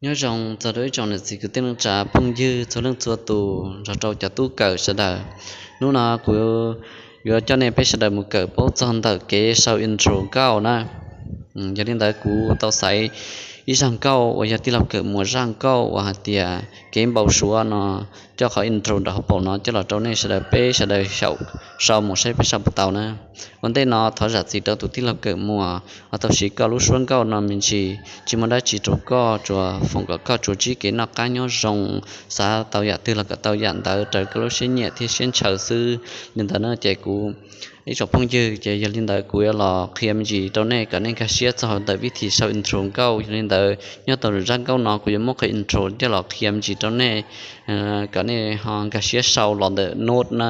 Nyob zoo txog rau ib tsoom niam txiv kwv tij neej tsa phooj ywg txhua leej txhua tus nrog rau cov tub kawm sawv daws. Hnub no kuv yuav coj nej peb sawv daws mus kawm paub txog ntawm kev sau intro nkauj na. Yog li ntawd kuv tau xaiv ib zaj nkauj uas yog tij laug Kawm Muas zaj nkauj uas hais tias kev npau suav no, coj qhov intro nram hauv paus no coj los rau nej sawv daws peb sawv daws xyaum sau mus saib peb sau puas tau na. Ua ntej no thov zam txim rau tus tij laug Kawm Muas uas tau siv koj lub suab nkauj no me ntsis, tsis muaj dab tsi rau koj, tsuas foom kom koj tsuas ntsib kev noj qab nyob zoo, xav tau yam twg los kom tau yam ntawd raws koj lub siab nyiam thiab siab ntshaw xwb. Li ntawd na ces kuv ib tsoom phooj ywg, ces yog li ntawd kuv yuav los qhia me ntsis rau nej kom nej nkag siab txog ntawm vib thim sau intro nkauj. Yog li ntawd nyob rau zaj nkauj no kuv yuav muab qhov intro coj los qhia me ntsis rau nej kom nej ho nkag siab sau los ntawm note na.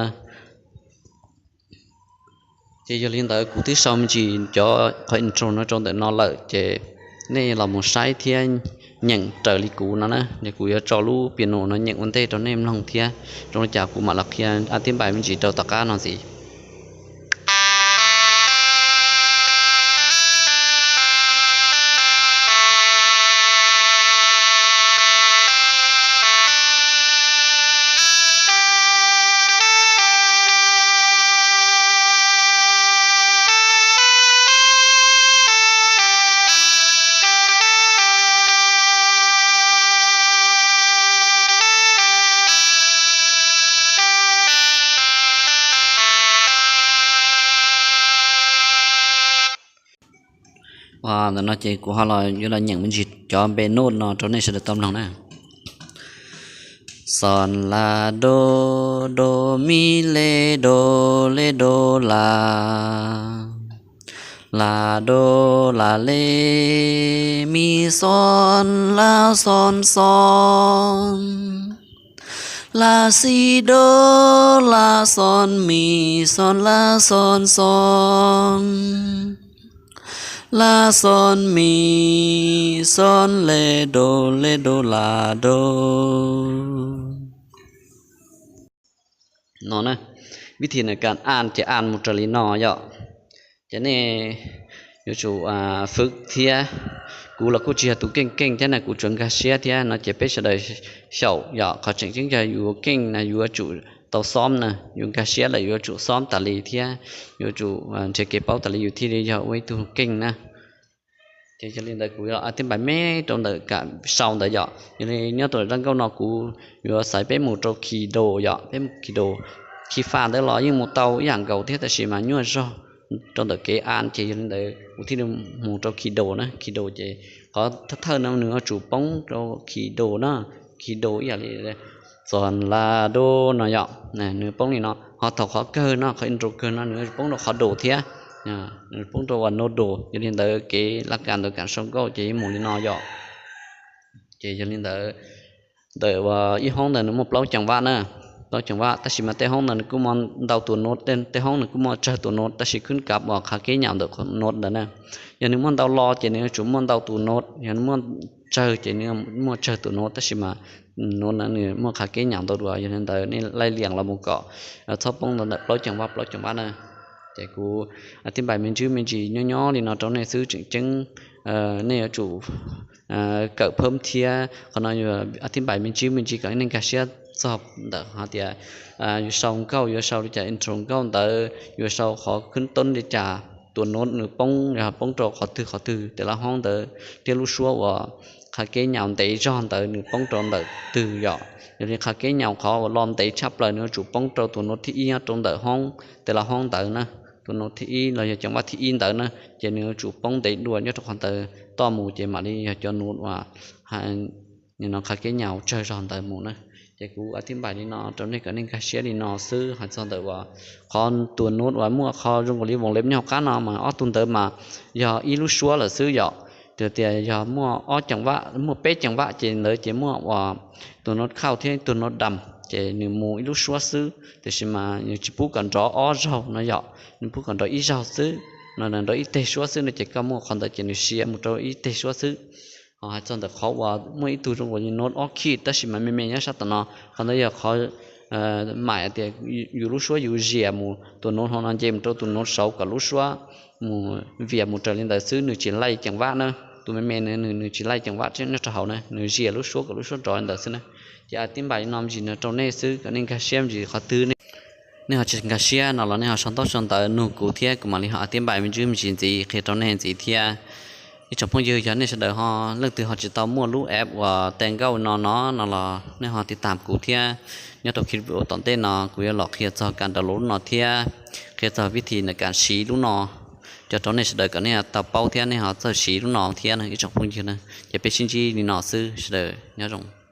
Ces yog li ntawd kuv twb sau me ntsis cov qhov intro no rau ntawm no lawm, ces nej los mus saib thiab nyeem raws li kuv no na. Ces kuv yuav tso lub piano no nyeem ua ntej rau nej mloog thiab, zoo li cas kuv mam los qhia a tib npaim me ntsis rau tom qab no ntxiv. Ntawm no ces kuv ho los yuav los nyeem me ntsis cov npe note no rau nej sawv daws tau mloog na. Xos la do, do mi le do, le do la, la do la le, mi xos la xos xos, la xi do, la xos mi, xos la xos xos, la xos mi, xos le do, le do la do. No na, vib thim nws kam an ces an mus raws li no yom. Ces nej yuav tsum fwv thiab. Kuv los kuj tsis yog tus keej keej thiab na, kuv tsuas nkag siab thiab no ces peb sawv daws xyaum yom. Qhov tseem ceeb yog yus keej na yuav tsum tau xob na, yus nkag siab lawm yuav tsum xob tas li thiab yuav tsum nrhiav kev paub tas li yus thiaj li yog ua ib tug keej na. Ces yog li ntawd kuv yuav a tib npaim me rau ntawm kam sau ntawd yom. Yog li nyob rau zaj nkauj no kuv yuav xaiv peb mus rau key do yom, peb mus key do. Key fa ntawd los yeej mus tau ib yam nkaus thiab tab sis mas nyuaj zog rau ntawm kev an, ces yog li ntawd kuv thiaj li mus rau key do na. Key do ces qhov thawj thawj no nws yuav tsum poob rau key do na, key do ib yam li xos la do no yom, nws poob li no. Ho thaum qhov kawg no, qhov intro kawg no nws yuav tsum poob rau qhov do thiab, nws poob rau uas no do. Yog li ntawd kev laj kas ntawm kam sau nkauj ces yeej mus li no yom. Ces yog li ntawd, ntawm uas ib hoob ntawd nws muaj plaub ceem vaj na, plaub ceem vaj tab sis mas tej hoob ntawd nws kuj muaj ntau tus no, tej hoob nws kuj muaj tsawg tus no tab sis khwb kav uas qhav kev nyaum ntawm no ntawd na. Yog nws muaj ntau los ces nws yuav tsum muaj ntau tus no, yog nws muaj tsawg ces nws muaj tsawg tus no tab sis mas no na nws muaj qhav kev nyaum ntau dua. Yog li ntawd nej laij liam los mus kom txhob poob ntawm plaub ceem vaj, plaub ceem vaj na. Ces kuv a tib npaim me ntsis me ntsis nyob nyob li no rau nej xwb, tseem ceeb nej yuav tsum kawm phab thiab. Qhov no yuav a tib npaim me ntsis me ntsis kom nej nkag siab txog ntawm hais tias yuav sau nkauj yuav sau li cas, intro nkauj ntawd yuav sau qhov khwb toob li cas, tus no nws poob yog poob rau qhov twg qhov twg, tej lub hoob ntawd thiab lub suab uas qhav kev nyaum ntev zog ntawd nws poob rau ntawm twg yom. Yog li qhav kev nyaum qhov uas lo ntev tshaj plaws nws yuav tsum poob rau tus no thib ib nyob rau ntawm hoob, tej lub hoob ntawd na, tus no thib ib los yog ceem vaj thib ib ntawd na, ces nws yuav tsum poob ntev dua nyob rau qhov ntawd toj mus ces mam li yog cov no uas no qhav kev nyaum tsawg zog ntawd mus na. Ces kuv a tib npaim li no rau nej kom nej nkag siab li no xwb. Hais txog ntawm uas qhov tus no uas muaj qhov zoo nkaus li voos lev nyob hauv qab no mas ob tug ntawd mas yog ib lub suab lawm xwb yom. Tias tias yog muaj ob ceem vaj, muaj peb ceem vaj ces ntawd ces muaj uas tus no khauj thiab tus no dam ces nws mus ib lub suab xwb, tiam sis mas nws tsis pub kom nrov ob zaug no yom, nws pub kom nrov ib zaug xwb no, nrov ib teg suab xwb no ces koj muaj qhov ntawd ces nws sia mus rau ib teg suab xwb. Ho hais txog ntawm qhov uas muaj ib tug zoo nkaus li no ob khij tab sis mas me me nyob sab tom no, qhov ntawd yog qhov maim hais tias yus lub suab yus zias mus tus no hauv no nce mus rau tus no saud kom lub suab mus vias mus raws li ntawd xwb, nws tsis laij ceem vaj na. tus me me nws nws tsis laij ceem vam nyob rau hauv na, nws zias lub suab kom lub suab nrov ntawd xwb na. Ces a tib npaim li no me ntsis no rau nej xwb, kom nej nkag siab me ntsis qhov twg nej ho tsis nkag siab no los nej ho sau ntaub sau ntawv nug kuv thiab kuv mam li ho a tib npaim me ntsis me ntsis ntxiv qhia rau nej ntxiv thiab. Ib tsoom phooj ywg, yog nej sawv daws ho leej twg ho tsis tau muaj lub app uas Tee Nkauj no no no los nej ho tiv tam kuv thiab. Nyob rau clip video tom ntej no kuv yuav los qhia txog kas download lub no thiab qhia txog vib thi nws kas siv lub no coj rau nej sawv daws kom nej tau paub thiab nej ho txawj siv lub no thiab ib tsoom phooj ywg na. Ces peb sib ntsib li no xwb, sawv daws nyob zoo.